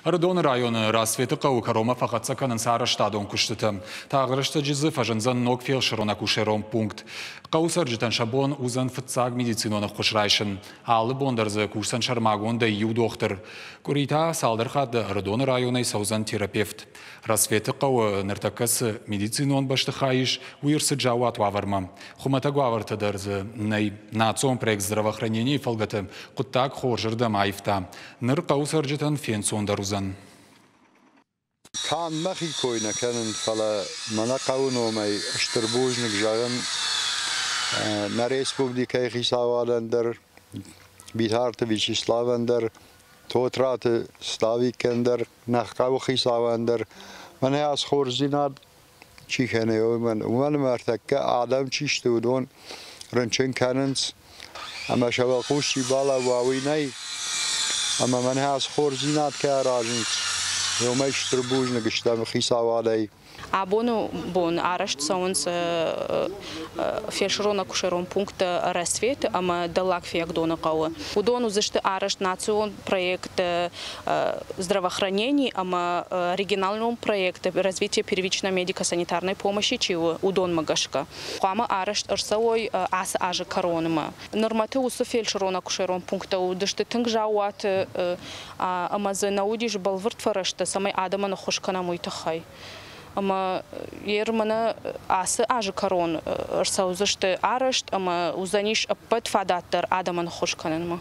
Ӕрыдоны районы Рассветы хъӕуы кӕронмӕ фӕхӕццӕ кӕнынц арӕзтадон куыстытӕ. Тагъд рӕстӕджы дзы фӕзындзӕн ног фелсырон-акушерон пункт. Хъӕуы цӕрджытӕн сӕ бон уыдзӕн фыццаг медицинон ӕххуыс райсын. Алы бон дӕр дзы кусдзӕн сӕрмагондӕй иу дохтыр. Къуыри та цалдӕр хатты Ӕрыдоны районӕй цӕудзӕн терапевт. Рассветы хъӕуы ныртӕккӕ цы медицинон бӕстыхай ис, уый ӕрцыд заууат уавӕрмӕ. Хуымӕтӕг уавӕртӕ дӕр дзы нӕй. Национ проект здравоохранение-йы фӕлгӕты хъуыддаг хорзырдӕм аивта. Ныр хъӕуы цӕрджытӕн фенцондӕр уыдзӕн. Канд мӕхи кой нӕ кӕнын, фӕлӕ мӕнӕ хъӕуы номӕй стыр бузныг зӕгъын нӕ республикӕйы хицауадӕн дӕр, Битарты Вячеславӕн дӕр, Тотраты Славикӕн дӕр, нӕ хъӕуы хицауӕн дӕр. Мӕнӕ ацы хорздзинад чи кӕны, уымӕн, уымӕн ӕмӕ ӕртӕккӕ адӕм чи сты, уыдон рынчын кӕнынц, ӕмӕ сӕ уӕлхъус чи балӕууа, уый нӕй. Ӕмӕ мӕнӕ ацы хорздзинад кӕй аразынц, уымӕй стыр бузныг стӕм хицауадӕй. Абоны бон арӕзт цӕуынц фельдшерон-акушерон пункттӕ Рассветы ӕмӕ Дӕллаг Фиагдоны хъӕуы. Уыдон уыдзысты арӕзт национ проект здравоохранение ӕмӕ регионалон проект развитие первичной медико-санитарной помощи чи у, уыдонмӕ гӕсгӕ. Хъуамӕ арӕзт ӕрцӕуой ацы азы кӕронмӕ. Нырмӕты уыцы фельдшерон-акушерон пункттӕ уыдысты тынг заууаты ӕмӕ дзы нӕ уыдис бӕлвырд фӕрӕзтӕ, цӕмӕй адӕмӕн ӕххуыс кӕнӕм, уый тыххӕй. Ӕмӕ ер мӕнӕ ацы азы кӕрон ӕрцӕудзысты арӕзт ӕмӕ уыдзӕнис ӕппӕт фадат дӕр адӕмӕн ӕххуыс кӕнынмӕ.